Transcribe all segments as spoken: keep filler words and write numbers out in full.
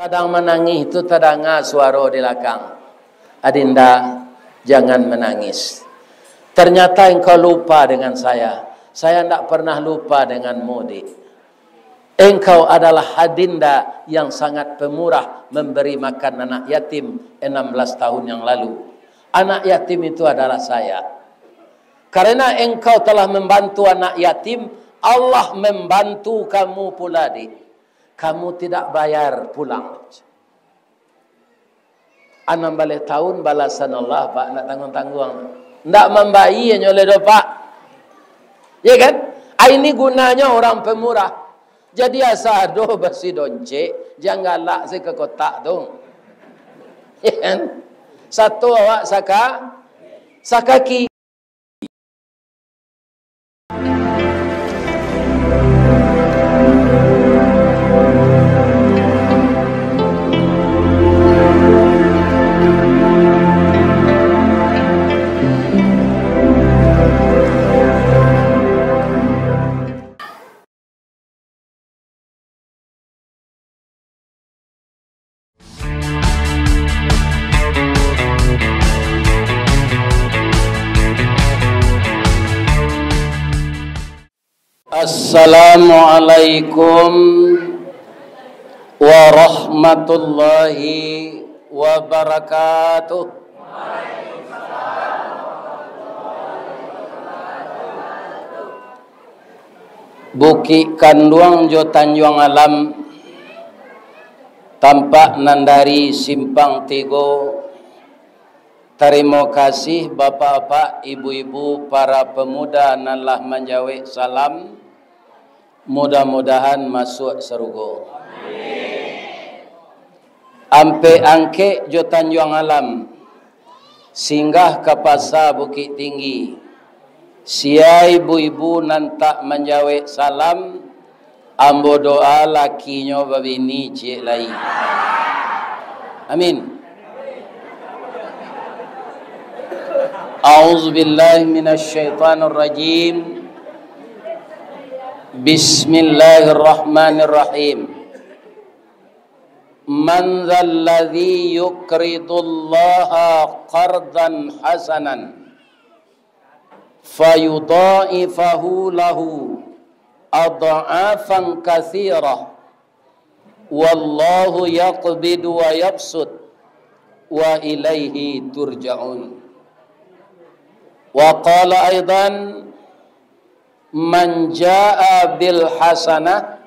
Sadang manangih tu tadanga suaro di lakang, "Adinda, jangan menangis. Ternyata engkau lupa dengan saya. Saya ndak pernah lupa denganmu, Dik. Engkau adalah adinda yang sangat pemurah memberi makan anak yatim enam belas tahun yang lalu. Anak yatim itu adalah saya. Karena engkau telah membantu anak yatim, Allah membantu kamu pula, Dik. Kamu tidak bayar pulang." Anam baleh tahun balasan Allah, Pak, ndak tangguang-tangguang. Ndak mambayia nyo lai doh, Pak. Ya kan? Ah, ini gunanya orang pemurah. Jadi asa ado basi doncek, jan galak se ka kotak tu. Ya kan? Satu awak saka-, sakaki. Assalamualaikum warahmatullahi wabarakatuh. Bukik Kanduang jo Tanjuang Alam, tampak nan dari Simpang Tigo. Tarimo kasih, bapak-bapak, ibu-ibu, para pemuda nan lah manjawek salam, mudah-mudahan masuak sarugo. Ampek Angkek jo Tanjuang Alam, singgah ka Pasa Bukik Tinggi. Sia ibu-ibu nan tak manjawek salam, ambo doa lakinyo babini ciek lai. Amin. A'udzubillahi minasyaitonirrajim. Bismillahirrahmanirrahim. Man dzalladzi yuqridullaha qardan hasanan fayudha'ifahu lahu adh'afan katsirah, wallahu yaqbidu wa yabsut, wa ilaihi turja'un. Wa qala aidan, man jaa bil hasanah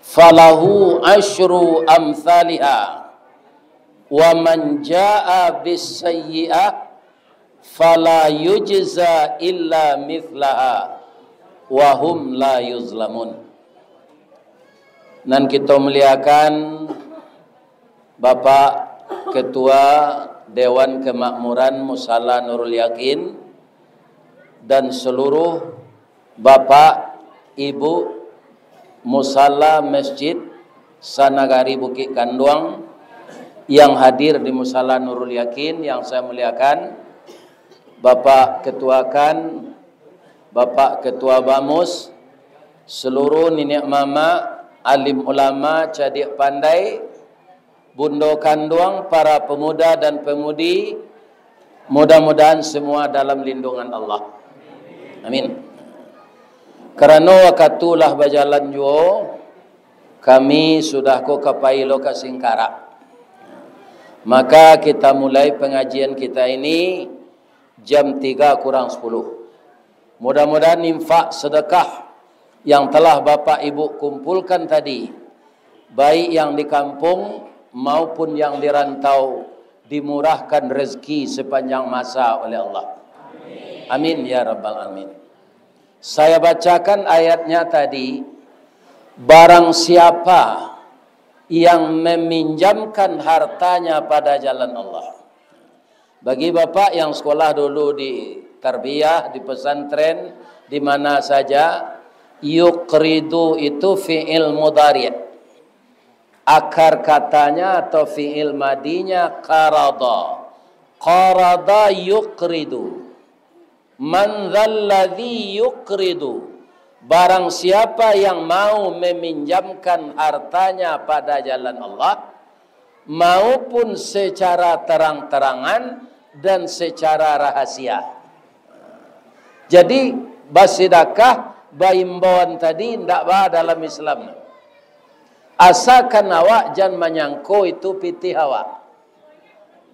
falahu asyru amtsaliha, wa man jaa bis sayyi'ah fala yujza illa mitslaha wa hum la yuzlamun. Nan kito muliakan, Bapak Ketua Dewan Kemakmuran Musala Nurul Yakin, dan seluruh Bapak, Ibu, Musala Masjid Sanagari Bukik Kanduang yang hadir di Musala Nurul Yakin yang saya muliakan, Bapak Ketua KAN, Bapak Ketua BAMUS, seluruh niniak mamak, alim ulama, cadiak pandai, bundo kanduang, para pemuda dan pemudi, mudah-mudahan semua dalam lindungan Allah. Amin. Karano wakatu lah bajalan juo, kami sudah ko ka pai lo ka Singkarak. Maka kita mulai pengajian kita ini jam tiga kurang sepuluh. Mudah-mudahan infak sedekah yang telah Bapak Ibu kumpulkan tadi, baik yang di kampung maupun yang di rantau, dimurahkan rezeki sepanjang masa oleh Allah. Amin ya rabbal alamin. Saya bacakan ayatnya tadi, barang siapa yang meminjamkan hartanya pada jalan Allah. Bagi bapak yang sekolah dulu di tarbiyah, di pesantren, di mana saja, yuqridu itu fi'il mudhari'. Akar katanya atau fi'il madinya qarada. Qarada yuqridu. Man dzalladzi yuqridu. Barang siapa yang mau meminjamkan hartanya pada jalan Allah, maupun secara terang-terangan dan secara rahasia. Jadi, basidakah, baimbauan tadi ndak ba dalam Islam. Asakan awak jan manyangko itu pitih awak.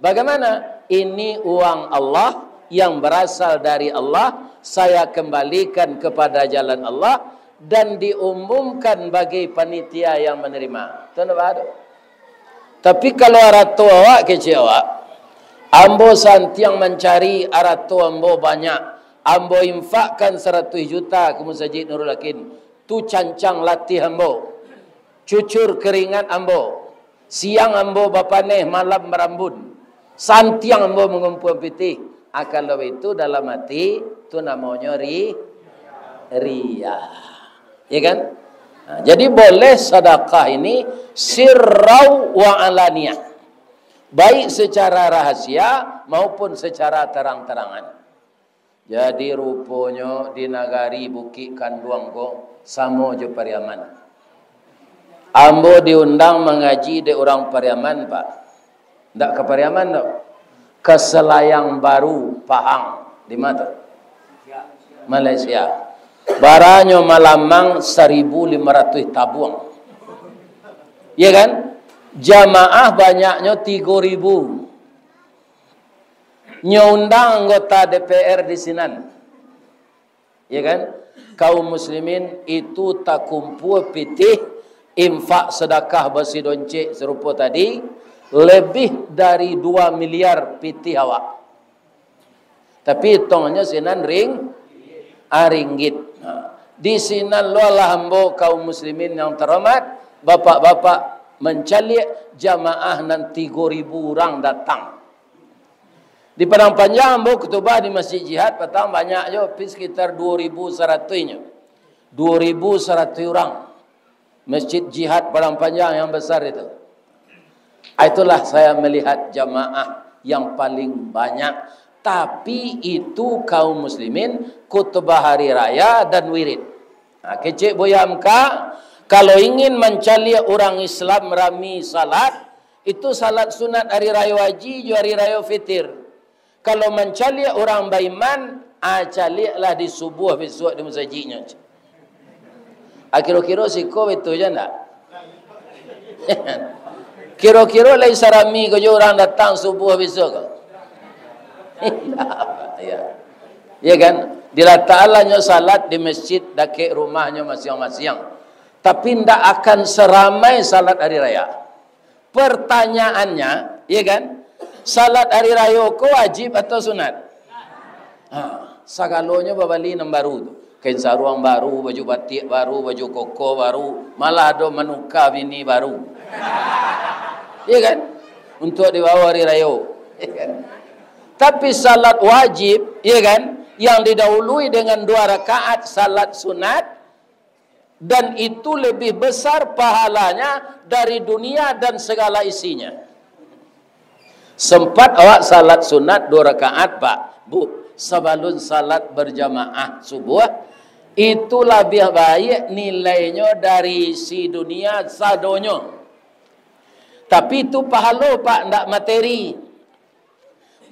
Bagaimana? Ini uang Allah yang berasal dari Allah, saya kembalikan kepada jalan Allah dan diumumkan bagi panitia yang menerima. Tu ndak ba tu. Tapi kalau arato awak kecek awak, ambo santiang mancari arato ambo banyak, ambo infakkan saratuih juta ka Masajid Nurul Yakin, tu cancang latih ambo, cucur keringat ambo, siang ambo bapaneh, malam marambun, santiang ambo mangumpua pitih, akan lo itu dalam ati, tu namonyo ri-, riya. Ya kan? Nah, jadi boleh sadakah ini sirrau wa alaniyah. Baik secara rahasia maupun secara terang-terangan. Jadi ruponyo di nagari Bukik Kanduang ko samo jo Pariaman. Ambo diundang mangaji dek urang Pariaman, Pak. Ndak ka Pariaman tu. Ka Selayang Baru, Pahang. Di ma tu? Malaysia. Baranyo malamang saribu lima ratuih tabuang. Ya kan? Jamaah banyaknyo tigo ribu. Nyo undang anggota D P R di sinan. Ya kan? Kaum muslimin itu takumpua pitih, infak sadakah basidoncek sarupo tadi, lebih dari dua miliar pitih awak. Tapi hitongannyo sinan ring-, ah, ringgit. Nah, di sinan lo lah ambo kaum muslimin yang terhormat, bapak-bapak mancaliak jamaah nan tigo ribu urang datang. Di Padang Panjang, ambo khutubah di Masjid Jihad, patang banyak jo, pi sekitar duo ribu saratuihnyo. Duo ribu saratuih urang. Masjid Jihad Padang Panjang yang besar itu. Ah, itulah saya melihat jamaah yang paling banyak. Tapi itu kaum muslimin, khutbah hari raya dan wirid. Nah, kecek Buya Hamka, kalau ingin mancaliak urang Islam rami salat, itu salat sunat hari rayo haji jo hari rayo fitir. Kalau mancaliak urang baiman, ah, caliaklah di subuah bisuak di musajiknyo. Ah, kiro-kiro siko batua jo ndak? Kiro-kiro lai sarami ko jo urang datang subuah bisuak ko? Ya. Ya kan? Dilatakannyo salat di masjid dakek rumahnyo masiang-masiang. Tapi ndak akan saramai salat hari raya. Pertanyaannya, ya kan? Salat hari rayo ko wajib atau sunat? Ha, sagalonyo babali nan baru tu. Kain saruang baru, baju batiak baru, baju koko baru, malah ado manuka bini baru. Ya kan? Untuak dibawa hari rayo. Ya kan? Tapi salat wajib, ya kan? Yang didahului dengan dua rakaat salat sunat, dan itu lebih besar pahalanya dari dunia dan segala isinya. Sempat awak salat sunat dua rakaat, Pak, Bu, sabalun salat berjamaah subuh, itu labiah baiak nilainyo dari isi dunia sadonyo. Tapi itu pahalo, Pak, ndak materi.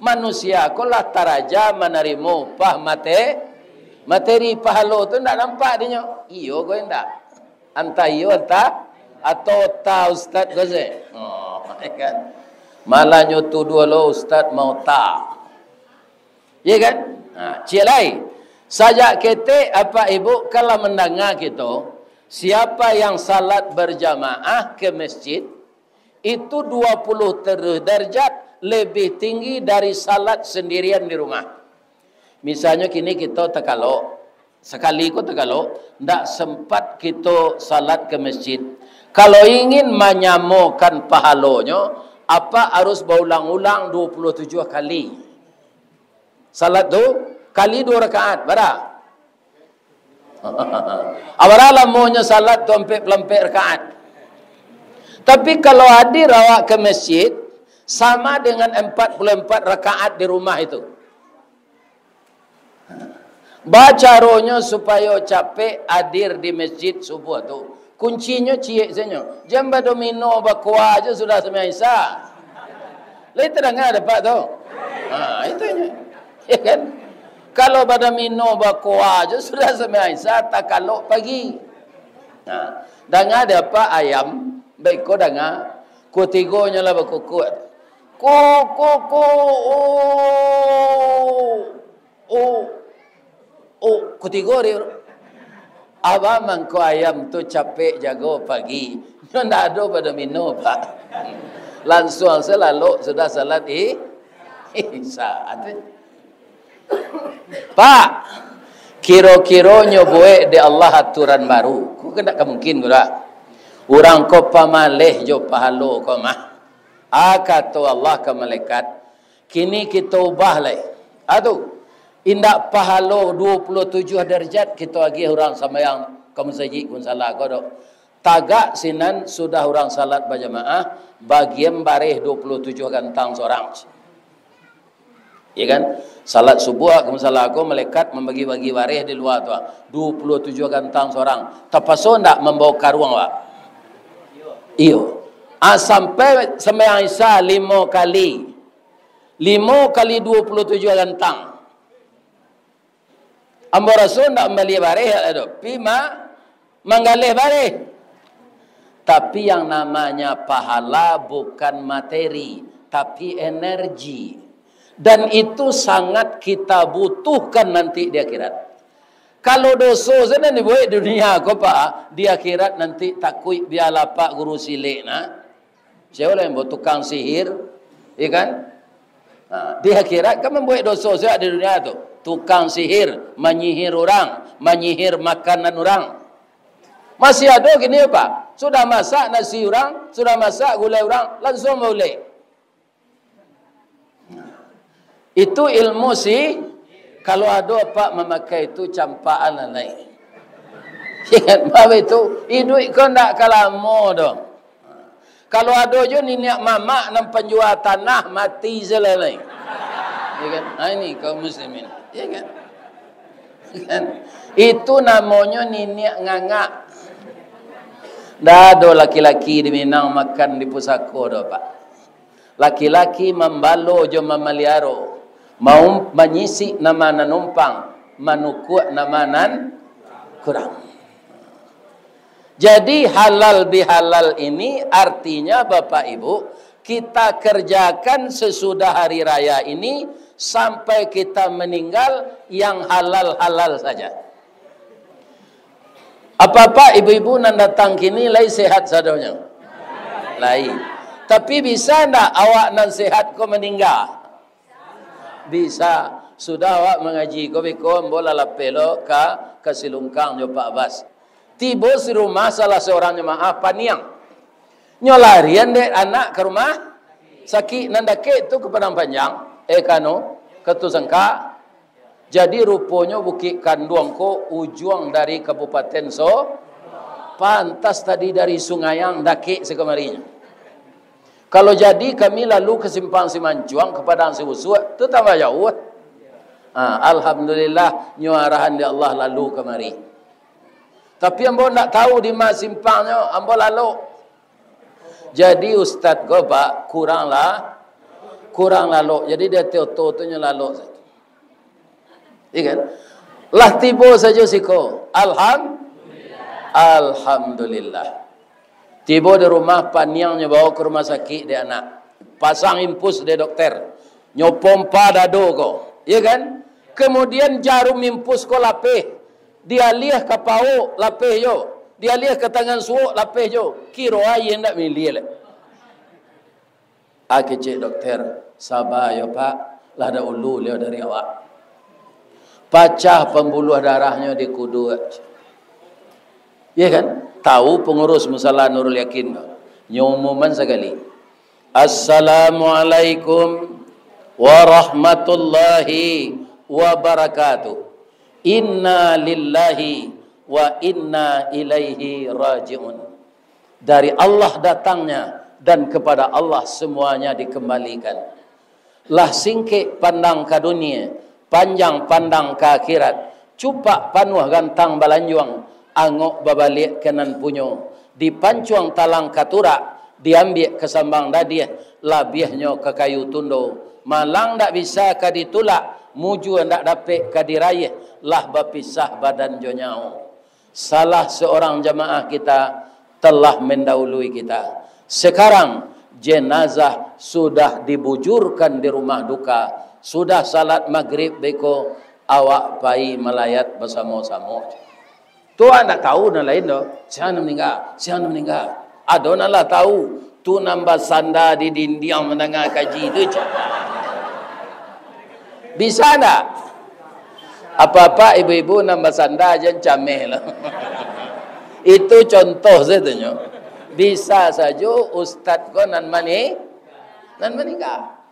Manusia ko lah taraja manarimo upah mate-, materi. Pahalo tu ndak nampak dinyo. Iyo ko indak? Antah iyo, antah, atau ta ustaz ko se. Oh, ya kan? Malah nyo tuduah lo ustaz mau ta. Ya kan? Nah, ciek lai. Sajak ketek apak ibuk kalau mandanga kito, siapa yang salat berjamaah ke masjid, itu dua puluh terus darjat lebih tinggi dari salat sendirian di rumah. Misalnyo kini kito takalok, sakali ko takalok, ndak sempat kito salat ke masjid. Kalau ingin manyamokan pahalonyo, apak harus baulang-ulang dua puluh tujuh kali. Salat tu kali dua rakaat, bara? Abara lamonyo salat tu ampek puluah ampek rakaat. Tapi kalau hadir awak ke masjid, sama dengan empat puluh empat rakaat di rumah itu. Bacaronyo supayo capek hadir di masjid subuah tu, kuncinyo ciek sajo. Jan badomino bakoa jo sudah sambayang Isya. Lai tadanga dek Apak tu? Ha, itu nyo. Ya kan? Kalau badomino bakoa jo sudah sambayang Isya, takalok pagi. Nah, danga dek Apak ayam, baiko danga. Kutigonyo lah bakukuak. Kuk, kuk, kuk, oh. Oh, oh, kutigo dia. Abah mangko ayam tu capek jago pagi. Nyo ndak ado badomino, Pak. Lansuang se lalok sudah salat i-, Isya. Atu. Pak, kiro-kiro nyo buek dek Allah aturan baru. Ko kan ndak ka mungkin ko dak? Urang ko pamaleh jo pahalo ko mah. A, kato Allah ka malaikat, "Kini kito ubah lai. Atu, indak pahalo duo puluah tujuah darajat kito agiah urang sambayang ka musajik ka musala ko doh. Tagak sinan sudah urang salat bajamaah, bagian bareh duo puluah tujuah gantang surang." Ya kan? Salat subuah ka musala ko, malaikat mambagi-bagi bareh di lua tu, ah. Duo puluah tujuah gantang surang. Tapaso ndak mambawa karuang, Pak? Iyo. Ah, sampai sambayang Isya limo kali. Limo kali duo puluah tujuah gantang. Ambo raso ndak mambali bareh, ado pi ma-, manggaleh bareh. Tapi yang namanya pahala bukan materi, tapi energi. Dan itu sangat kita butuhkan nanti di akhirat. Kalau doso sajo nan dibuek di dunia ko, Pak, di akhirat nanti takuik bialah Pak Guru Silek nah. Sia lah yang buat tukang sihir, ya kan? Nah, di akhirat kan mambuek doso sajo di dunia tu. Tukang sihir, manyihir urang, manyihir makanan urang. Masih ado kini, Pak. Sudah masak nasi urang, sudah masak gulai urang, lansuang baulek. Itu ilmu si, kalau ado Apak mamakai itu, campakan lah lai. Ingat bae itu, iduik ko ndak ka lamo doh. Kalau ado jo niniak mamak nan panjua tanah, mati se lah lai. Ya kan? Ha, ini kaum muslimin. Ya kan? Kan? Itu namonyo niniak ngangak. Ndak ado laki-laki di Minang makan di pusako doh, Pak. Laki-laki mambalo jo mamaliaro, maum-, manyisik nama nan numpang, manukuak nama nan kurang. Jadi, halal bihalal ini artinya, Bapak Ibu, kita kerjakan sesudah hari raya ini sampai kita meninggal, yang halal-halal saja. Apak-apak, ibu-ibu nan datang kini lai sehat sadonyo? Lai. Tapi bisa ndak awak nan sehat ko maningga? Bisa. Sudah awak mangaji ko beko, ambo lah lapeh lo ka, ka Silungkang jo Pak Bas. Tibo di rumah salah seorang jamaah paniang. Nyo larian dek anak ka rumah sakik nan dakek tu, ka Padang Panjang, eh, ka anu, ka Tusangka. Jadi, ruponyo Bukik Kanduang ko ujuang dari Kabupaten So-, pantas tadi dari Sungaiang dakek sakamarinyo. Kalau jadi kami lalu ka Simpang Simancuang, ka Padang Siusuak, tu tambah jauah. Ha, alhamdulillah, nyo arahan dek Allah lalu kamari. Tapi ambo ndak tahu di ma simpangnyo, ambo lalok. Jadi ustaz ko, Pak, kurang lah, kurang lalok. Jadi di ateh oto tu nyo lalok sajo. Iya kan? Lah tibo sajo siko. Alham-, alhamdulillah. Tibo di rumah, paniang nyo bawa ka rumah sakik dek anak. Pasang impus dek dokter. Nyo pompa dado ko. Iya kan? Kemudian jarum impus ko lapeh. Dialiah ka pauk, lapeh jo. Dialiah ka tangan suok, lapeh jo. Kiro aia ndak miliah lai. A, kecek dokter, "Saba yo, Pak, lah dahulu liau dari awak. Pacah pambuluah darahnyo di kuduak." Iya kan? Tahu pengurus musala Nurul Yakin ko. Nyo umuman sakali. "Assalamualaikum warahmatullahi wabarakatuh. Inna lillahi wa inna ilaihi raji'un." Dari Allah datangnya, dan kepada Allah semuanya dikembalikan. Lah singkek pandang ka dunia, panjang pandang ka akhirat. Cupak panuah gantang balanjuang, angok babaliak ka nan punyo. Dipancuang talang katurak, diambiak ka sambang dadiah, labiahnyo ka kayu tundo. Malang ndak bisa ka ditulak, mujua ndak dapek ka diraiah, lah bapisah badan jo nyawo. Salah seorang jamaah kita telah mendahului kita. Sekarang, jenazah sudah dibujurkan di rumah duka. Sudah salat magrib beko, awak pai malayat basamo-samo. Tu awak ndak tahu nan lain doh. Sia nan maningga, sia nan maningga. Ado nan lah tahu, tu nan basanda di dindiang mandanga kaji tu je. Bisa ndak? Apak-apak, ibu-ibu nan basanda jan cameh lah. Itu contoh sajo nyo. Bisa sajo ustaz ko nan mani-, nan maningga.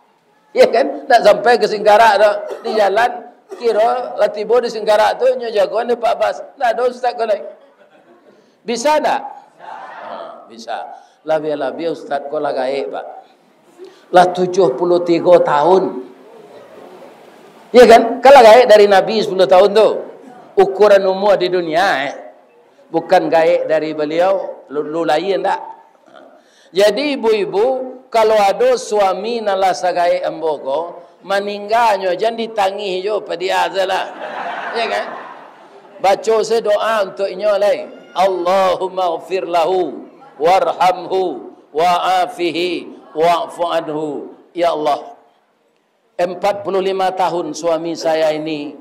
Ya kan? Ndak sampai ka Singkarak tu. Di jalan, kiro lah tibo di Singkarak tu, nyo jagoan dek Pak Bas. Ndak ado ustaz ko lai. Bisa ndak? Ha, bisa. Labiah-labiah ustaz ko lah gaek, Pak. Lah tujuah puluah tigo tahun. Ya kan? Kan lah gaek dari Nabi sapuluah tahun tu. Ukuran umua di dunia, eh. Bukan gaek dari baliau, lu, lu lain ndak? Jadi, ibu-ibu, kalau ado suami nan lah sagaek ambo ko, maningganyo, jan ditangih jo, padiah sajolah. Ya kan? Baco se doa untuak inyo lai. Allahumma ghfir lahu, warhamhu, wa'afihi, wa'fu anhu. Ya Allah, empat puluh lima tahun suami saya ini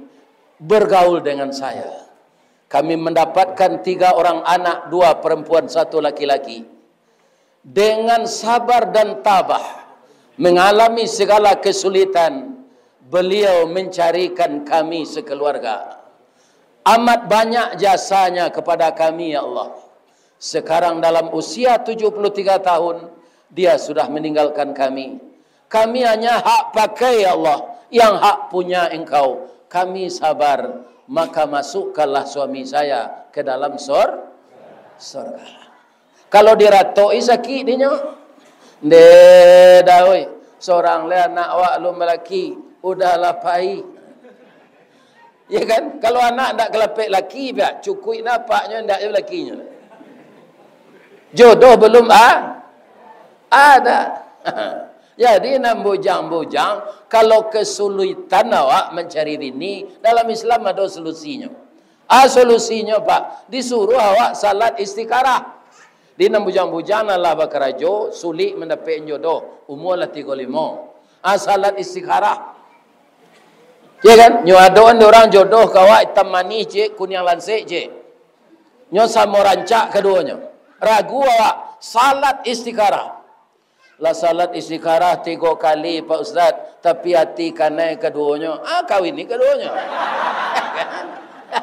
bergaul dengan saya. Kami mendapatkan tiga orang anak, dua perempuan, satu laki-laki. Dengan sabar dan tabah, mengalami segala kesulitan, beliau mencarikan kami sekeluarga. Amat banyak jasanya kepada kami, ya Allah. Sekarang dalam usia tujuh puluh tiga tahun, dia sudah meninggalkan kami. Kami hanya hak pakai, ya Allah, yang hak punya Engkau. Kami sabar, maka masukkanlah suami saya ke dalam sor-, sorga. Kalau diratok-i sakik dinyo, ndeh dah, oi. Sorang le anak awak alun balaki, udahlah pai. Ya kan? Kalau anak ndak kalapek laki, biak cukuik napaknyo, ndak jo lakinyo. Jodoh belum a-, ada. Jadi, nan bujang-bujang, kalau kesulitan awak mancari bini, dalam Islam ado solusinyo. Ah, solusinyo, Pak, disuruh awak salat istikharah. Di nan bujang-bujang nan lah bakarajo, sulik mandapek jodoh, umua lah tigo limo. Ah, salat istikharah. Ya kan? Nyo adoan dek urang jodoh ka awak, itam manih ciek, kuniang lansek ciek. Nyo samo rancak kaduonyo. Ragu awak, salat istikharah. Lah salat istikharah tigo kali, Pak Ustaz, tapi ati kanai kaduonyo. Ah, kawini kaduonyo.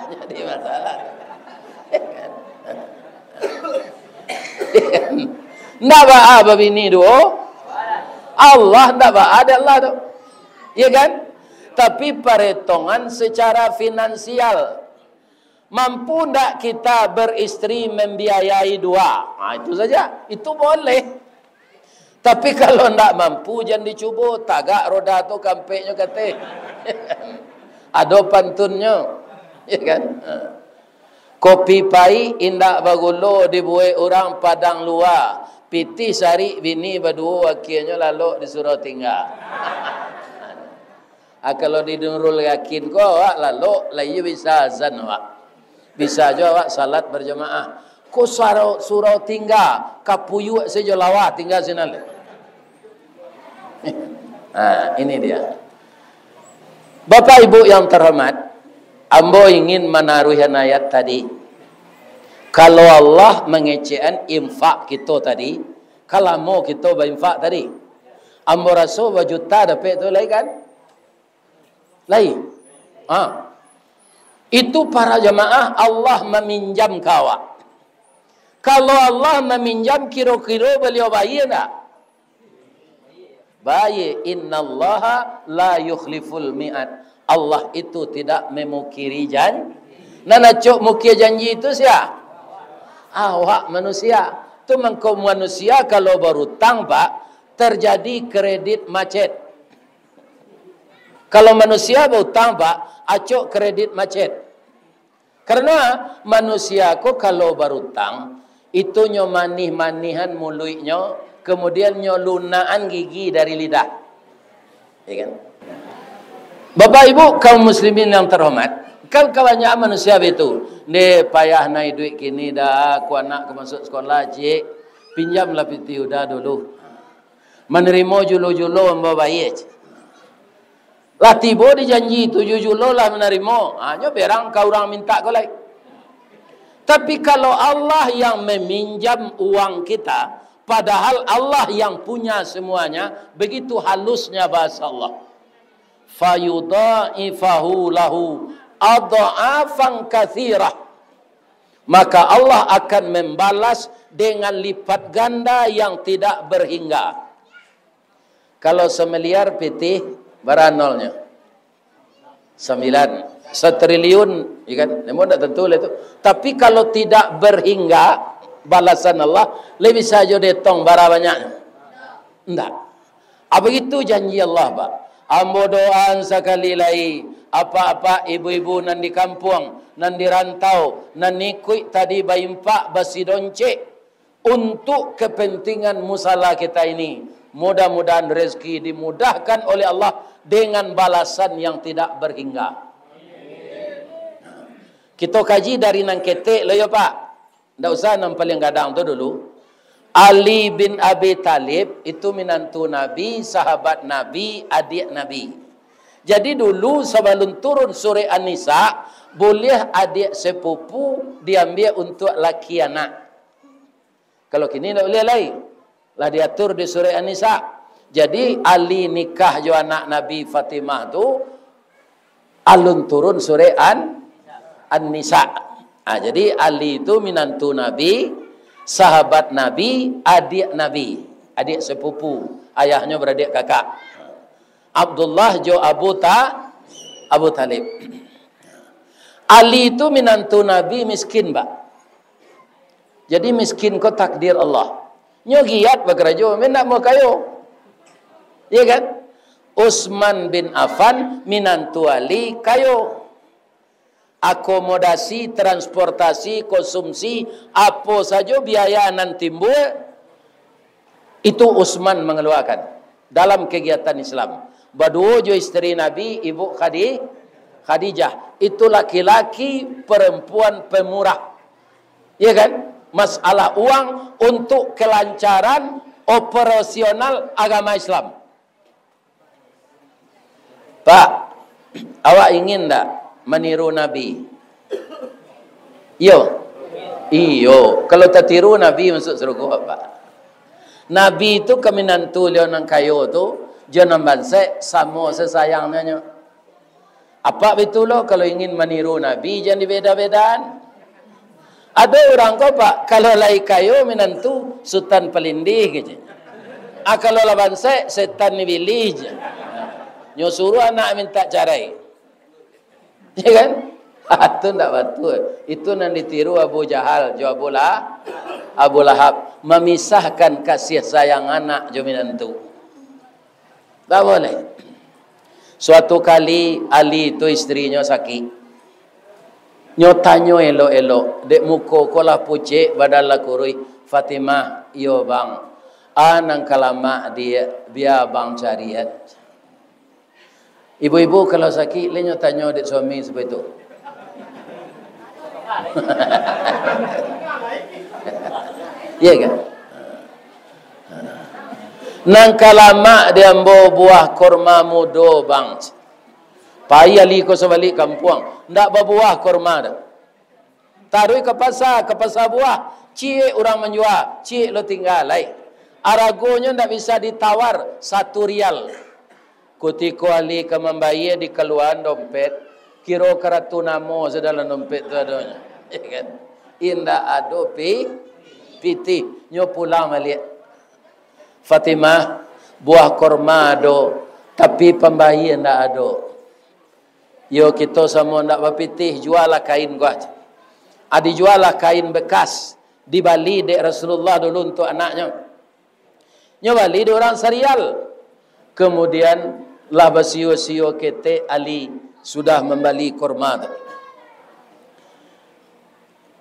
Jadi masalah. Ndak baa babini duo. Allah ndak baa dek Allah tu. Ya kan? Tapi paretongan secara finansial. Mampu ndak kita beristri membiayai dua? Ah, itu saja. Itu boleh. Tapi kalau ndak mampu, jan dicubo, tagak roda tu kampeknyo kateh. Ado pantunnyo, ya kan? Ha. Kopi paik indak bagulo dibuek urang Padang Lua, pitih sarik bini baduo, akianyo lalok disuruah tingga. Ah, kalau di Nurul Yakin ko, awak lalok, lah iyo bisa azan awak. Bisa jo awak salat berjamaah. Ko surau, surau tingga, kapuyuak sajo lawa tingga sinan. Nah, ini dia. Bapak Ibu yang terhormat, ambo ingin manaruihan ayat tadi. Kalau Allah mangecekan infak kito tadi, ka lamo kito bainfak tadi. Ambo raso bajuta dapek tu lai kan? Lai. Ha. Itu para jamaah Allah maminjam ka awak. Kalau Allah maminjam, kiro-kiro Baliau bayie ndak? Bayie. Innallaha la yukhliful mi'ad. Allah itu tidak memukiri jan-, nan acok mukia janji itu sia? Awak manusia. Tu mangko manusia kalau barutang, Pak, terjadi kredit macet. Kalau manusia bautang, Pak, acok kredit macet. Karena manusia ko kalau barutang, itu nyo manih-manihan muluiknyo, kemudian nyo lunakan gigi dari lidah. Ya kan? Bapak Ibu kaum muslimin yang terhormat, kan kabanyakan manusia begitu. Ndeh, payah nai duit kini dah, ku anak ka masuk sekolah, cik. Pinjamlah pitih uda dulu. Manarimo julo-julo ambo bayia, cik. Lah tibo di janji, tujuah julo lah manarimo. Ha, nyo berang ka urang minta ko lai. Tapi kalau Allah yang meminjam uang kita, padahal Allah yang punya semuanya, begitu halusnya bahasa Allah. Fayudha'ifahu lahu adha'afan katsirah. Maka Allah akan membalas dengan lipat ganda yang tidak berhingga. Kalau samiliar pitih, bara nolnyo? Sambilan. Satriliun, ya kan? Namun ndak tantu lah tu. Tapi kalau tidak berhingga balasan Allah, lai bisa jo dietong bara banyaknyo? Ndak. Ah, begitu janji Allah, Pak. Ambo doaan sakali lai, apak-apak, ibu-ibu nan di kampuang, nan di rantau, nan ikuik tadi baimpak, basidoncek, untuk kepentingan musala kita ini. Mudah-mudahan rezeki dimudahkan oleh Allah dengan balasan yang tidak berhingga. Kita kaji dari nan ketek lo yo, Pak. Ndak usah nan paling gadang tu dulu. Ali bin Abi Thalib itu minantu Nabi, sahabat Nabi, adiak Nabi. Jadi dulu sabalun turun surek An-Nisa, buliah adiak sepupu diambiak untuak laki anak. Kalau kini ndak buliah lai. Lah diatur di surek An-Nisa. Jadi, Ali nikah jo anak Nabi Fatimah tu, alun turun surek An-, An-Nisa. Ah, jadi, Ali tu minantu Nabi, sahabat Nabi, adiak Nabi, adiak sepupu, ayahnyo baradiak kakak. Abdullah jo Abu Ta-, Abu Thalib. Ali tu minantu Nabi miskin, Pak. Jadi miskin ko takdir Allah. Nyo giat bakarajo, men nak mau kayo. Iya kan? Utsman bin Affan minantu Ali kayo. Akomodasi, transportasi, konsumsi, apo sajo biaya nan timbul, itu Utsman mangaluakan dalam kagiatan Islam. Baduo jo isteri Nabi, Ibu Khadi-, Khadijah. Itu laki-laki, perempuan pemurah. Ya kan? Masalah uang untuk kelancaran operasional agama Islam. Pak, awak ingin ndak maniru Nabi? Iyo. Iyo. Kalau tatiru, Nabi masuk surga, Pak. Nabi tu ka minantu liau nan kayo tu, jo nan bansaik, samo sasayangnyo. Apak bitu lo, kalau ingin maniru Nabi, jan dibeda-bedaan. Ado urang ko, Pak, kalau lai kayo minantu, sutan palindih, kecek. Ah, kalau lah bansaik, setan ni bilih je. Nyo suruh anak minta carai. Ya kan? Ah, tu ndak batua. Itu nan ditiru Abu Jahal jo Abu La-, Abu Lahab. Mamisahkan kasih sayang anak jo minantu. Tak boleh. Suatu kali, Ali tu isterinyo sakik. Nyo tanyo elok-elok, dek muko ko lah pucek, badan lah kuruih. "Fatimah, iyo bang. A nan ka lamak diak, bia abang carian." Ibu-ibu kalau sakik, lai nyo tanyo dek suami saperti itu. Iya kan? "Nan ka lamak di ambo buah korma mudo, bang." Pai Ali ko sabalik kampuang, ndak babuah korma tu. Taruih ka pasa, ka pasa buah, ciek urang manjua, ciek lo tingga lai. Aragonyo ndak bisa ditawar, satu rial. Kutiko Ali ka mambayia, dikaluaan dompet, kiro karatu namo se dalam dompet tu adonyo. Ya kan? Indak ado pi-, pitih, nyo pulang baliak. "Fatimah, buah korma ado, tapi pambayia ndak ado." "Iyo, kito samo ndak bapitih, jualah kain ko aja." Ah, dijualah kain bekas, dibali dek Rasulullah dulu untuak anaknyo. Nyo bali dek urang sarial. Kemudian lah basio-sio ketek Ali sudah mambali korma tu.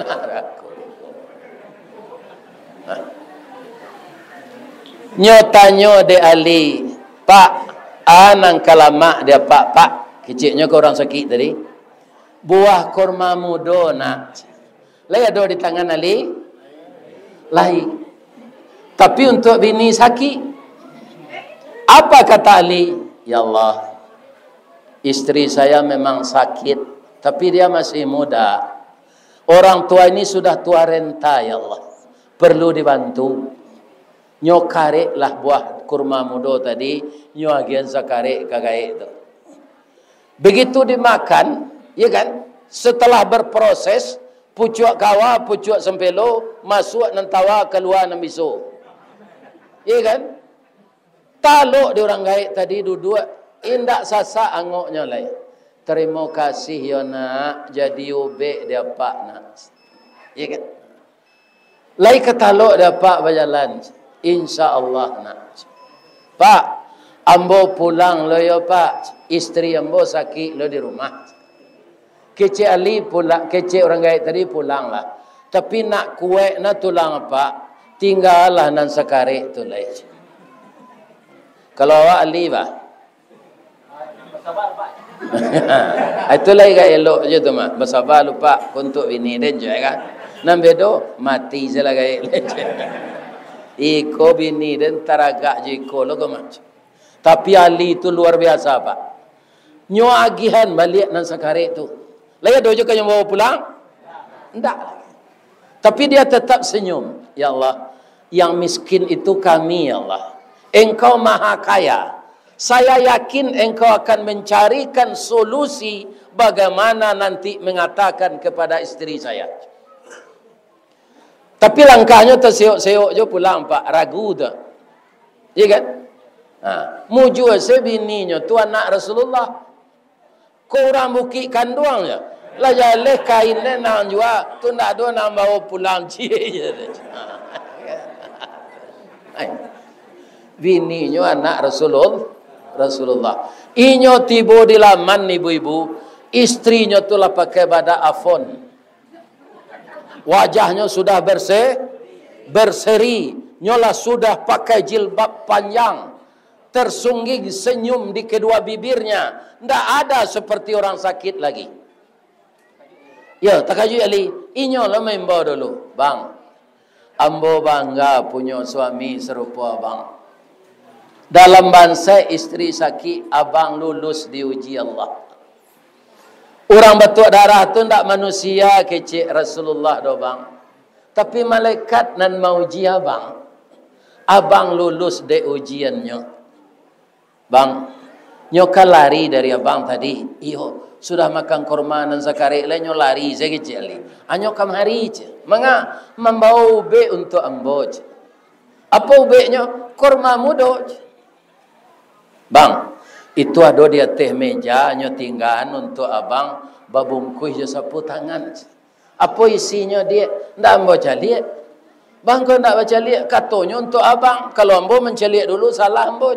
Narako. Nah. Nyo tanyo dek Ali, "Pak, a nan ka lamak di apak, Pak?" Keceknyo ka urang sakik tadi. "Buah kurma mudo, nak." Lai ado di tangan Ali? Lai. Tapi untuak bini sakik. Apa kata Ali? "Ya Allah, istri saya memang sakit, tapi dia masih muda. Orang tua ini sudah tua renta, ya Allah. Perlu dibantu." Nyo kareklah buah kurma mudo tadi, nyo agiahan sakarek ka gaek tu. Begitu dimakan, ya kan, setelah berproses, pucuak kawa, pucuak sampelo, masuak nan tawa, kalua nan biso. Ya kan? Talok di urang gaek tadi duduak, indak sasak angoknyo lai. "Tarimo kasih yo, nak, jadi ubek di apak, nak." Ya kan? Lai ka talok di apak bajalan. "Insya Allah, nak." "Pak, ambo pulang lo yo, Pak. Istri ambo sakik lo di rumah." Kecek Ali pulang, kecek urang gaek tadi, "Pulanglah. Tapi nak kuek na tulang apak, tinggalah nan sakarek tu lai." Kalau awak Ali, bah. Itu lai ka elok je tu, Mak. Basaba lu, Pak, untuak bini den je, kan. Nan bedo, mati se lah gaek lai je. Iko bini den taragak je iko lo ko, Mak. Tapi Ali tu luar biasa, Pak. Nyo agihan baliak nan sakarek tu. Lai ado je ka nyo bawa pulang? Ndak lai. Tapi dia tetap senyum. "Ya Allah, Yang miskin itu Kami, ya Allah. Engkau Maha Kaya. Saya yakin Engkau akan mencarikan solusi bagaimana nanti mengatakan kepada isteri saya. Tapi langkahnyo taseyok-seyok jo pulang, Pak, ragu tu. Iya kan? Ha, mujua se bininyo tu anak Rasulullah. Ko urang Bukik Kanduang je. Lah jaleh kain den nan jua, tu ndak ado nan bawa pulang, ciek je. Bininyo anak Rasulul-, Rasulullah. Inyo tibo di laman, ibu-ibu, istrinyo tu lah pakai badak Avon. Wajahnyo sudah berse-, berseri, nyo lah sudah pakai jilbab panjang, tersungging senyum di kedua bibirnya, ndak ada seperti orang sakit lagi. Yo, takajuik Ali, inyo lah maimbau dulu, "Bang, ambo bangga punyo suami sarupo abang. Dalam bansaik isteri sakik, abang lulus diuji Allah." Urang batuak darah tu ndak manusia kecek Rasulullah doh, Bang. Tapi malaikat nan mauji abang. Abang lulus dek ujiannyo. Bang, nyo ka lari dari abang tadi. Iyo, sudah makan korma nan sakarek lai nyo lari sajo kecek lai. Anyo kamari, cek. Manga, mambawa ubek untuak ambo, cek. Apo ubeknyo? Korma mudo, cek. Bang, itu ado di ateh meja, nyo tinggaan untuak abang babungkuih jo sapu tangan. Apo isinyo, Diak? Ndak ambo caliak. Bang, kok ndak bacaliak? Katonyo untuak abang. Kalau ambo mancaliak dulu, salah ambo.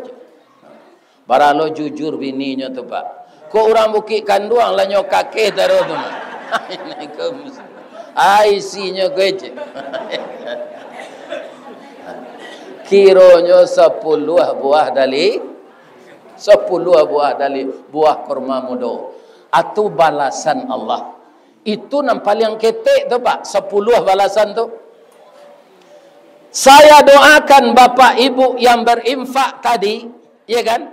Baralo jujur bininyo tu, Pak. Kok urang Bukik Kanduang lah nyo kakeh taruh tu, mah. Ai, isinyo kecek. Kironyo sapuluah buah dali, sapuluah buah dali, buah kurma mudo. Atu balasan Allah. Itu nan paliang ketek tu, Pak, sapuluah balasan tu. Saya doakan Bapak Ibu yang berinfak tadi, ya kan,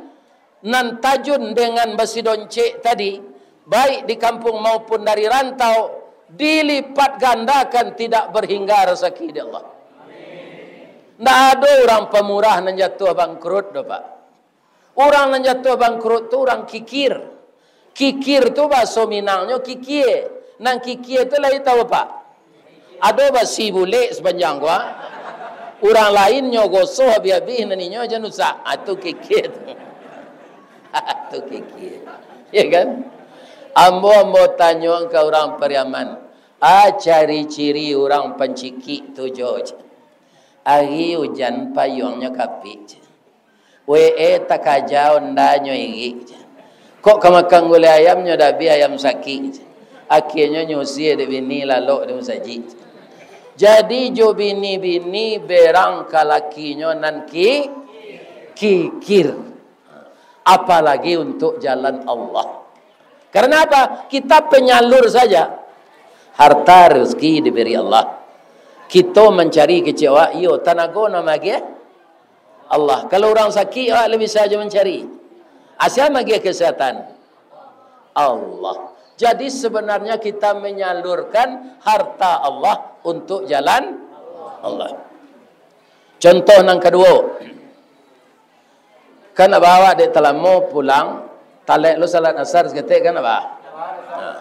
nan tajun dengan basidoncek tadi, baik di kampung maupun dari rantau, dilipat gandakan, tidak berhingga rezeki di Allah. Ndak ado urang pamurah nan jatuah bangkrut doh, Pak. Urang nan jatuah bangkrut tu urang kikir. Kikir tu bahaso Minangnyo kikie. Nan kikie tu lai tahu, Pak? Ado basi bulek sapanjang gua. Urang lain nyo gosoh abih-abih, nan inyo jan usak. Ah, tu kikie tu. Tu kikie. Ya kan? Ambo, ambo tanyo ka urang Pariaman. Ah, cari ciri urang pancikik tu, jo. Ari ujan payuangnyo kapik. We e takaja ondanyo irik. Kok ka makan gulai ayam, nyo dabi ayam sakik. Akhianyo nyo usie dek bini lalok di musajik. Jadi jo bini-bini berang ka lakinyo nan ki-, kikir. Apalagi untuk jalan Allah. Karena apa? Kita penyalur saja. Harta, rezeki diberi Allah. Kito mancari kecek awak, iyo, tanago nan magiah Allah. Kalau urang sakik, awak lai bisa jo mancari. Sia magiah kesehatan? Allah. Jadi sebenarnya kita menyalurkan harta Allah untuk jalan Allah. Contoh nan kaduo, kan abah awak dek talamo pulang, talek lo salat asar saketek kan, abah? Nah,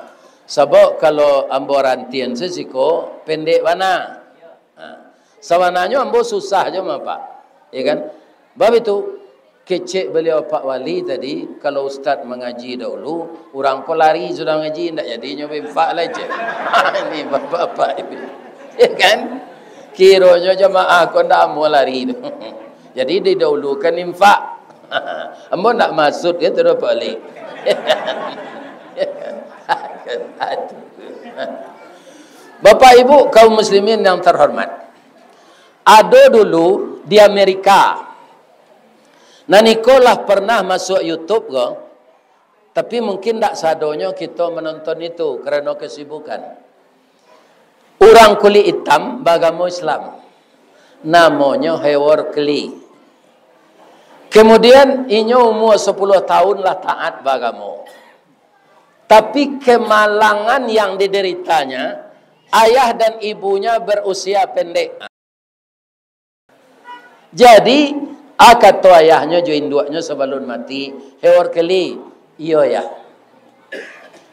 sabab kalau ambo rantian sasiko, pendek bana. Nah, sabananyo ambo susah jo mah, Pak. Ya kan? Bab itu, kecek baliau Pak Wali tadi, kalau ustaz mangaji dahulu, urang ko lari sudah ngaji, ndak jadi nyo bainfak lai, cek. Ini bapak-bapak ini. Ya kan? Kironyo jamaah ko ndak amuah lari tu. Jadi didahulukan infak. Ambo ndak maksud gitu doh, Pak Wali. Bapak Ibu kaum muslimin yang terhormat, ado dulu di Amerika, nan iko lah pernah masuak YouTube ko, tapi mungkin ndak sadonyo kito manonton itu karano kesibukan. Urang kulik itam baagamo Islam, namonyo Howard Clay. Kemudian inyo umua sapuluah tahun lah taat baagamo. Tapi kemalangan yang dideritanya, ayah dan ibunya berusia pendek. Jadi, a kato ayahnyo jo induaknyo sabalun mati, "Hei Workeli, iyo, Yah.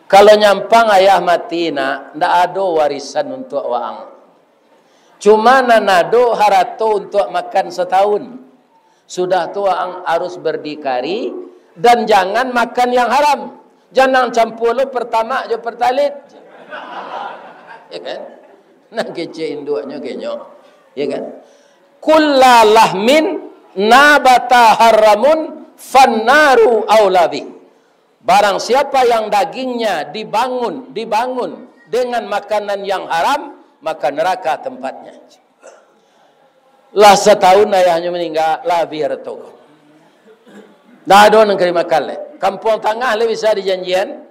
Kalau nyampang ayah mati, nak, ndak ado warisan untuak waang. Cuma nan ado harato untuak makan satahun. Sudah tu waang harus berdikari dan jangan makan yang haram. Jangan campua lo pertamak jo pertalite." Ya kan? Nan kecek induaknyo kenyo. Ya kan? "Kulla lahmin nabata haramun fannaru aula bih." Barang siapa yang dagingnya dibangun, dibangun dengan makanan yang haram, maka neraka tempatnya. Lah satahun ayahnyo maningga, lah abih harato ko. Ndak ado nan ka dimakan lai. Kampuang Tangah lai bisa dijanjian.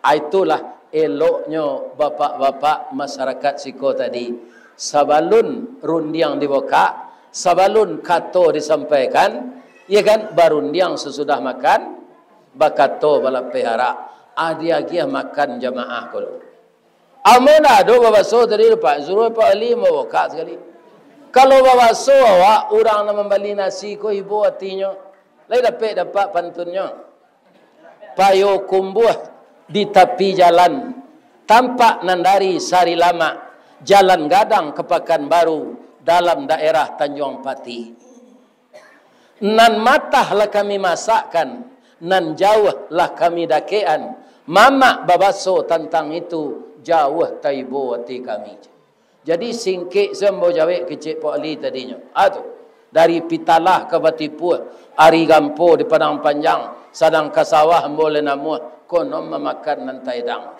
Ah, itulah eloknyo bapak-bapak masyarakat siko tadi. Sabalun rundiang dibukak, sabalun kato disampaikan, ya kan, barundiang sasudah makan, bakato balapeh arak, ah, diagiah makan jamaah ko. Ambo ndak ado babaso tadi tu, Pak. Suruah Pak Ali mambukak sakali. Kalau babaso awak, urang nan mambali nasi ko ibo atinyo. Lai dapek-dapek pantunnyo. Payokumbuah di tapi jalan, tampak nan dari Sarilamak, jalan gadang ka Pakanbaru, dalam daerah Tanjuang Pati. Nan matah lah kami masakkan, nan jauah lah kami dakekan. Mamak babaso tantang itu, jauah taibo ati kami. Jadi, singkek se ambo jawek kecek Pak Ali tadinyo. Ah, tu. Dari Pitalah ka Batipuah, ari gampo di Padang Panjang, sadang ka sawah ambo lai namuah, konon mamakan nan taedang.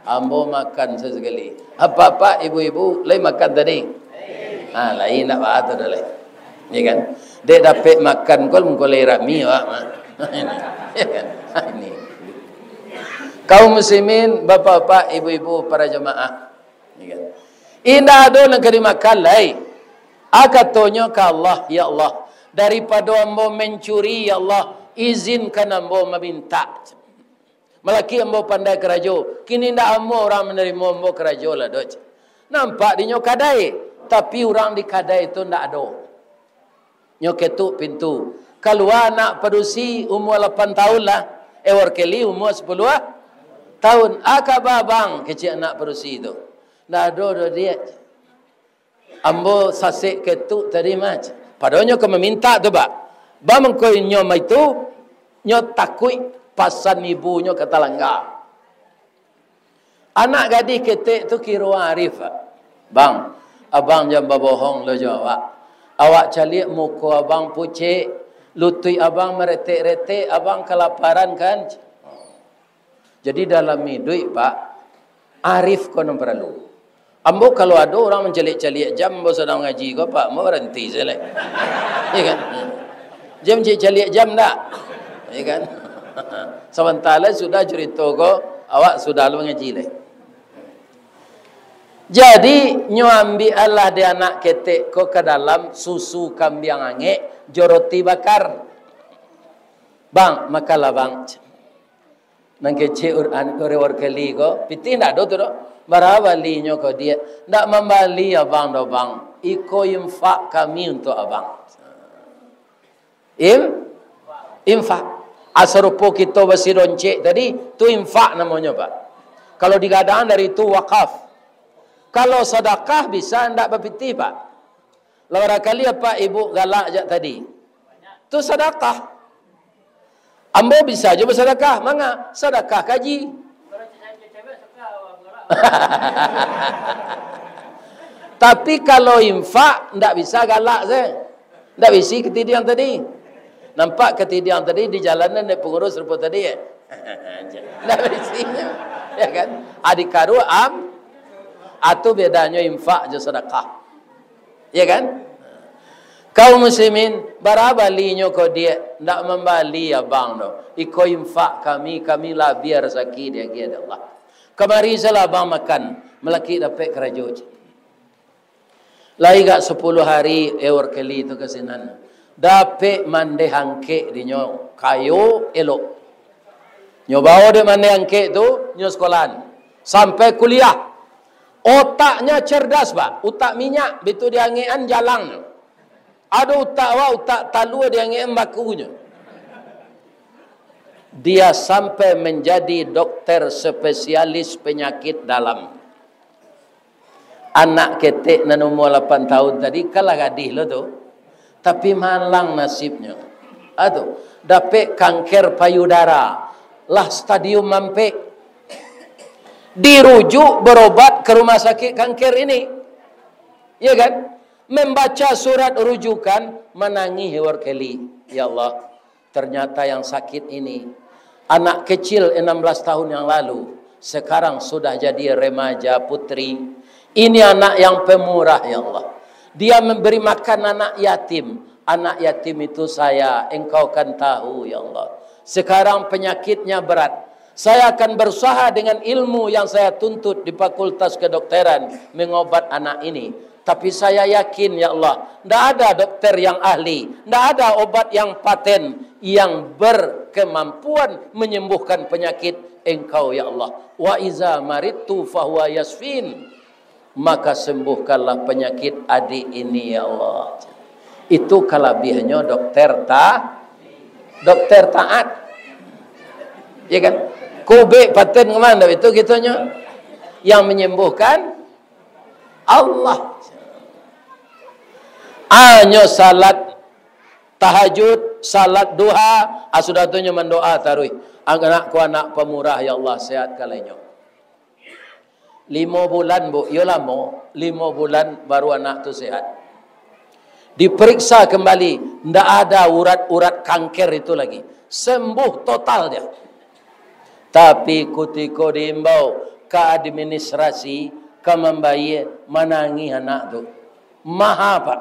Ambo makan sasekali. Apak-apak, ibu-ibu, lai makan tadi? Ha, lai indak baa tu doh lai. Ya kan? Dek dapek makan ko, mungko lai rami awak mah. Ya kan? Ha, ini. Kaum muslimin, bapak-bapak, ibu-ibu, para jamaah. Ya kan? Indak ado nan ka dimakan lai. A katonyo ka Allah, "Ya Allah, daripado ambo mancuri, ya Allah, izinkan ambo mamintak. Malaki ambo pandai karajo, kini indak amuah urang manarimo ambo karajo lah doh." Nampak dinyo kadai, tapi urang di kadai tu ndak ado. Nyo ketuk pintu. Kalua anak padusi, umua lapan tahun lah. Ewer Keli umua sapuluah tahun. "A kaba abang?" kecek anak padusi tu. "Ndak ado doh, Diak. Ambo sasek ketuk tadi mah." Padahal nyo ka mamintak tu, Pak. Ba mangko inyo mah itu, nyo takuik pasan ibunyo ka talangga. Anak gadih ketek tu kiro arif, Pak. "Bang, abang jan babohong lo jo awak. Awak caliak muko abang pucek, lutuik abang maretek-retek, abang kalaparan kan?" Jadi dalam iduik, Pak, arif ko nan paralu. Ambo kalau ado urang mancaliak-caliak jam, ambo sadang mangaji ko, Pak, ambo baranti sajo lai. Ya kan? Jam caliak-caliak jam ndak? Ya kan? Sabanta lai sudah curito ko, awak sudah lo mangaji lai. Jadi, nyo ambiak alah di anak ketek ko ka dalam susu kambiang angek, jo roti bakar. "Bang, makanlah, Bang." Nan kecek ur-, an-, Ewer Keli ko, pitih ndak ado tu doh. "Bara balinyo ko, Diak?" "Ndak mambali abang doh, Bang. Iko infak kami untuak abang." Im-, infak. Asarupo kito basi doncek tadi, tu infak namonyo, Pak. Kalau digadang dari tu wakaf. Kalau sadakah bisa ndak bapitih, Pak. Lah barakali apak ibu galak jak tadi. Tu sadakah. Ambo bisa jo basadakah. Manga? Sadakah kaji. Tapi kalau infak, ndak bisa galak se. Ndak bisi katidiang tadi. Nampak katidiang tadi di jalanan dek pangurus rupo tadi, eh? Ndak bisi. Ya kan? Adi karu am, atu bedanyo infak jo sadakah. Ya kan? Kaum muslimin, bara balinyo ko, Diak? Ndak mambali abang doh. Iko infak kami, kami labiah rasaki diagiah dek Allah. Kamari salah abang makan, malakik dapek karajo. Lai gak sapuluah hari Ewer Keli tu ka sinan. Dapek mandeh angkek dinyo, kayo elok. Nyo bawo dek mandeh angkek tu, nyo sekolahan. Sampai kuliah. Otaknya cerdas, Pak. Utak minyak, bitu diangekan jalang. Ado utak awak, utak talua diangek bakunyo. Dia sampai menjadi dokter spesialis penyakit dalam. Anak ketek nan umua lapan tahun tadi, kan lah gadih lo tu. Tapi malang nasibnyo. Ado, dapek kanker payudara, lah stadium ampek. Dirujuk berobat ke rumah sakit kanker ini. Ya kan? Membaca surat rujukan, manangih Workeli. Ya Allah, ternyata yang sakit ini, anak kecil enam belas tahun yang lalu, sekarang sudah jadi remaja putri. Ini anak yang pemurah, ya Allah. Dia memberi makan anak yatim. Anak yatim itu saya, Engkau kan tahu, ya Allah. Sekarang penyakitnya berat. Saya akan berusaha dengan ilmu yang saya tuntut di Fakultas Kedokteran mengobat anak ini. Tapi saya yakin, ya Allah, ndak ada dokter yang ahli, ndak ada obat yang paten yang berkemampuan menyembuhkan penyakit Engkau, ya Allah. "Wa iza maridtu fahuwa yasfin." Maka sembuhkanlah penyakit adik ini, ya Allah. Itu kalabiahnyo dokter ta-, dokter taat. Ya kan? Kubik paten kemana itu kitonyo? Yang menyembuhkan Allah. Anyo salat tahajud, salat duha, ah, sudah tu nyo mandoa taruih. Anak ko anak pamurah, ya Allah, sehatkanlah inyo. Limo bulan, Bu, iyo lamo, limo bulan baru anak tu sehat. Diperiksa kembali, ndak ada urat-urat kanker itu lagi. Sembuh total dia. Tapi kutiko diimbau ka administrasi, ka mambayie, manangih anak tu. Maha, Pak.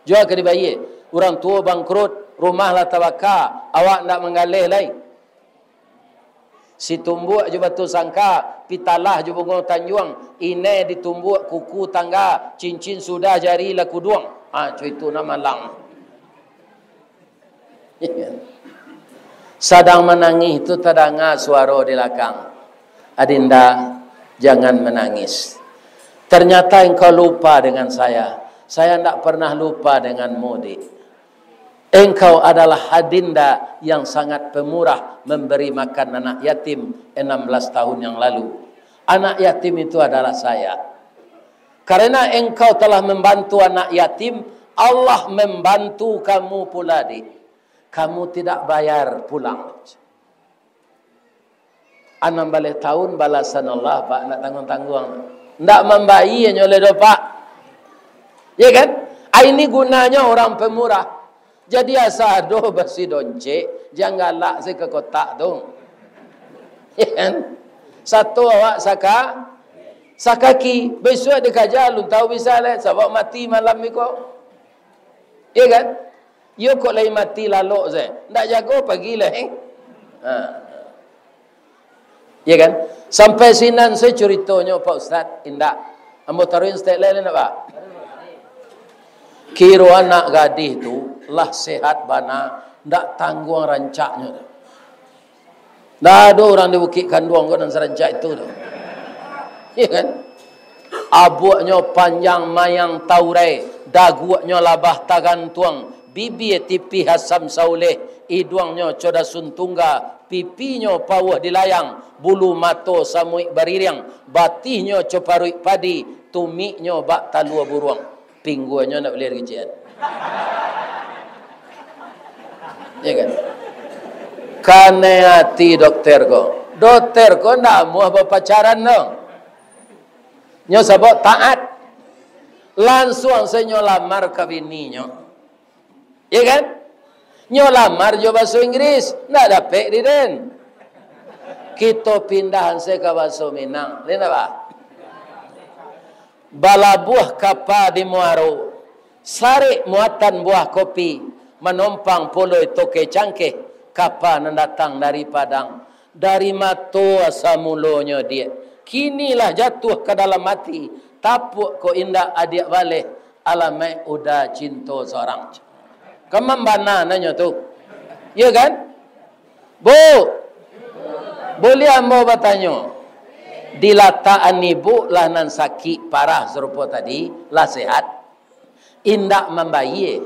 Jua ka dibayie. Urang tuo bangkrut, rumah lah tabaka, awak ndak manggaleh lai. Situmbuak jo Batu Sangka, Pitalah jo Bungo Tanjuang, inai ditumbuak kuku tangga, cincin sudah jari lah kuduang. Ha, co itu nan malang. Sadang manangih tu tadanga suaro di lakang, "Adinda, jangan menangis. Ternyata engkau lupa dengan saya. Saya ndak pernah lupa denganmu, Dik." Engkau adalah adinda yang sangat pemurah memberi makan anak yatim enam belas tahun yang lalu. Anak yatim itu adalah saya. Karena engkau telah membantu anak yatim, Allah membantu kamu pula, Dik. Kamu tidak bayar pulang. Anam baleh tahun balasan Allah, Pak, ndak tangguang-tangguang. Ndak mambayie nyo lai doh, Pak. Ya kan? Ah, ini gunanyo urang pemurah. Jadi asa ado basi doncek, jan galak se ka kotak tu. Ya kan? Sato awak saka-, sakaki, bisuak dikaja alun tau bisa lai, sabab mati malam iko. Ya kan? Iyo kok lai mati lalok se. Ndak jago pagi lai. Ha. Ya kan? Sampai sinan se curitonyo, Pak Ustaz? Indak. Ambo taruihan saketek lai, indak, Pak? Kiro anak gadih tu lah sehat bana, ndak tangguang rancaknyo tu. Ndak ado urang di Bukik Kanduang ko nan sarancak itu tu. Ya kan? Abuaknyo panjang mayang taurai, daguaknyo labah tagantuang, bibia tipih asam sauleh, iduangnyo co dasun tungga, pipinyo pauah dilayang, bulu mato samuik baririang, batihnyo co paruik padi, tumiknyo bak talua buruang. Pingguangnyo ndak buliah dikecek. Ya kan? Kanai ati dokter ko. Dokter ko ndak amuah bapacaran doh. Nyo sabab taat. Lansuang se nyo lamar ka bininyo. Ya kan? Nyo lamar jo baso Inggris, ndak dapek di den. Kito pindah se ka baso Minang. Lai ndak, Pak? Balabuah kapa di muaro, sarik muatan buah kopi, manompang puloi toke cangkeh, kapa nan datang dari Padang. Dari mato asa mulonyo, Diak, kini lah jatuah ka dalam ati, tapuak ko indak adiak baleh, alamaik uda cinto sorang. Kan mambana nanyo tu. Iyo kan? Bu, buliah ambo batanyo? Dilatakan ibu lah nan sakik parah sarupo tadi, lah sehat? Indak mambayie.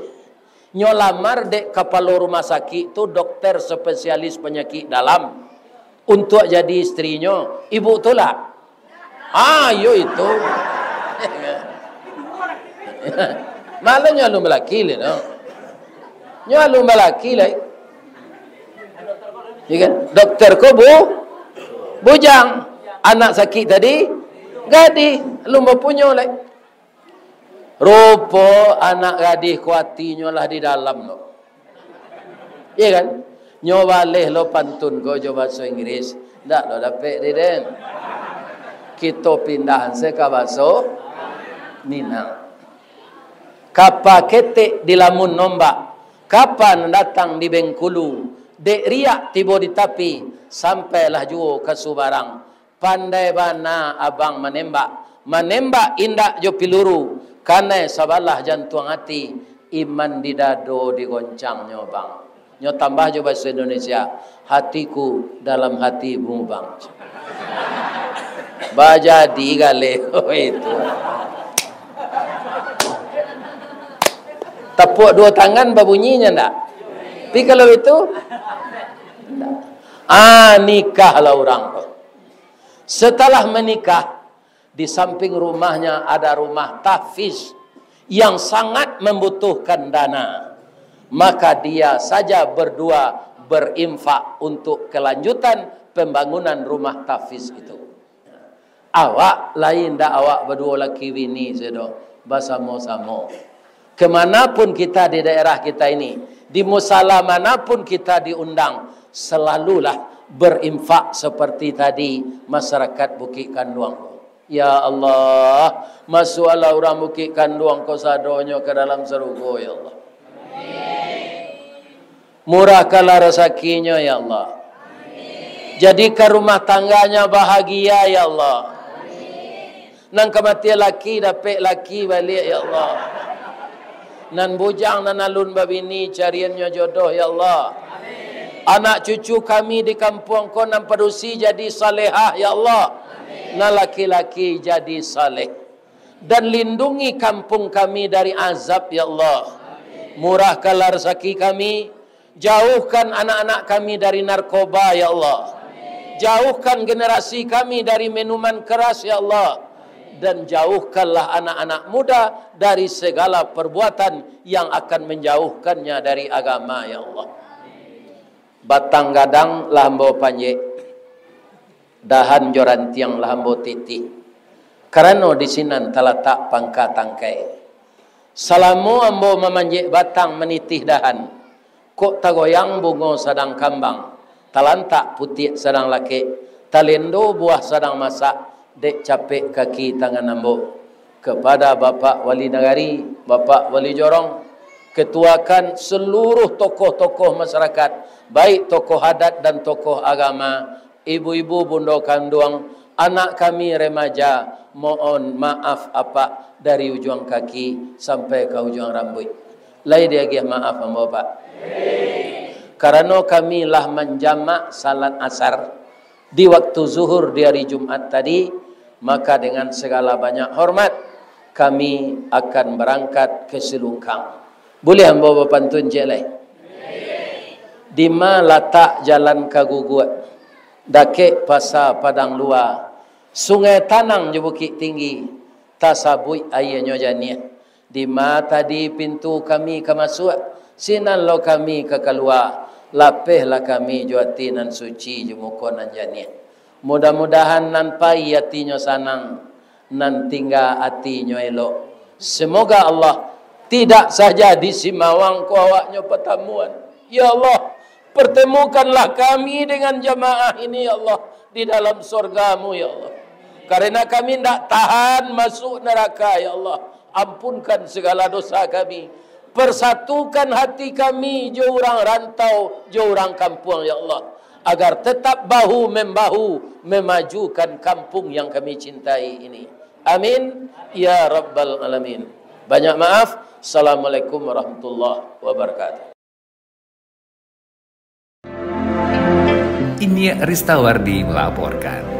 Nyo lamar dek kapalo rumah sakik tu, dokter spesialis panyakik dalam, untuak jadi istrinyo. Ibu tulak? Ah, iyo itu. Malah nyo alun balaki lai, no. Nyo alun balaki lai. Ya kan? Dokter ko bu-, bujang. Anak sakik tadi, gadih. Alun bapunyo lai. Rupo anak gadih ko atinyo lah di dalam tu. Iya kan? Nyo baleh lo pantun ko jo bahaso Inggris. Ndak lo dapek di den. Kito pindah se ka bahaso Minang. Kapa ketek dilamun ombak, kapa nan datang di Bengkulu, dek riak tibo di tapi, sampailah juo ka subarang. Pandai bana abang manembak, manembak indak jo piluru, kanai sabalah jantuang ati, iman di dado digoncangnyo, bang. Nyo tambah jo bahaso Indonesia, "Hatiku dalam hatimu, bang." Bajadi galeh itu. Tapuak duo tangan babunyi nyo ndak? Tapi kalau itu, ndak. Ah, nikahlah urang tu. Setelah menikah, di samping rumahnya ada rumah tahfiz yang sangat membutuhkan dana, maka dia saja berdua berinfak untuk kelanjutan pembangunan rumah tahfiz itu. Awak lain dak, awak baduo laki bini sajo, basamo-samo. Kemanapun kita di daerah kita ini, di musala manapun kita diundang, selalulah berinfak seperti tadi masyarakat Bukik Kanduang. Ya Allah, masuaklah urang Bukik Kanduang ko sadonyo ka dalam sarugo, ya Allah. Murahkanlah rezakinyo, ya Allah. Jadikan rumah tangganya bahagia, ya Allah. Nan kamatian laki, dapek laki baliak, ya Allah. Nan bujang, nan alun babini, cariannyo jodoh, ya Allah. Anak cucu kami di kampuang ko nan padusi jadi salehah, ya Allah. Nan laki-laki jadi saleh. Dan lindungi kampung kami dari azab, ya Allah. Murahkanlah rezeki kami, jauhkan anak-anak kami dari narkoba, ya Allah. Jauhkan generasi kami dari minuman keras, ya Allah. Dan jauhkanlah anak-anak muda dari segala perbuatan yang akan menjauhkannya dari agama, ya Allah. Batang gadang lah ambo panjek, dahan jo rantiang lah ambo titih, karano di sinan talatak pangka tangkai. Salamo ambo mamanjek batang manitih dahan, kok tagoyang bungo sadang kambang, talantak putiak sadang lakek, talendo buah sadang masak, dek capek kaki tangan ambo. Kepada Bapak Wali Nagari, Bapak Wali Jorong, ketuakan seluruh tokoh-tokoh masyarakat, baik tokoh adat dan tokoh agama, ibu-ibu bundo kanduang, anak kami remaja, mohon maaf apak dari ujuang kaki sampai ka ujuang rambuik. Lai diagiah maaf ambo, Pak. Karano kami lah manjamak salat asar di waktu zuhur di hari Jumat tadi, maka dengan segala banyak hormat, kami akan berangkat ke Silungkang. Buliah ambo bapantun ciek lai? Dima latak jalan ka Guguak, dakek Pasa Padang Lua, Sungai Tanang jo Bukik Tinggi, tasabuik aianyo janiah. Dima tadi pintu kami ka masuak, sinan lo kami ka kalua, lapehlah kami jo ati nan suci jo muko nan janiah. Mudah-mudahan nan pai atinyo sanang, nan tingga atinyo elok. Semoga Allah tidak saja di Simawang ko awaknyo patamuan. Ya Allah, pertemukanlah kami dengan jamaah ini, ya Allah, di dalam sorga-Mu, ya Allah. Karena kami ndak tahan masuk neraka, ya Allah. Ampunkan segala dosa kami. Persatukan hati kami jo urang rantau, jo urang kampuang, ya Allah, agar tetap bahu-membahu memajukan kampung yang kami cintai ini. Amin, ya rabbal alamin. Banyak maaf. Assalamualaikum warahmatullahi wabarakatuh. Inyiak Ristawardi melaporkan.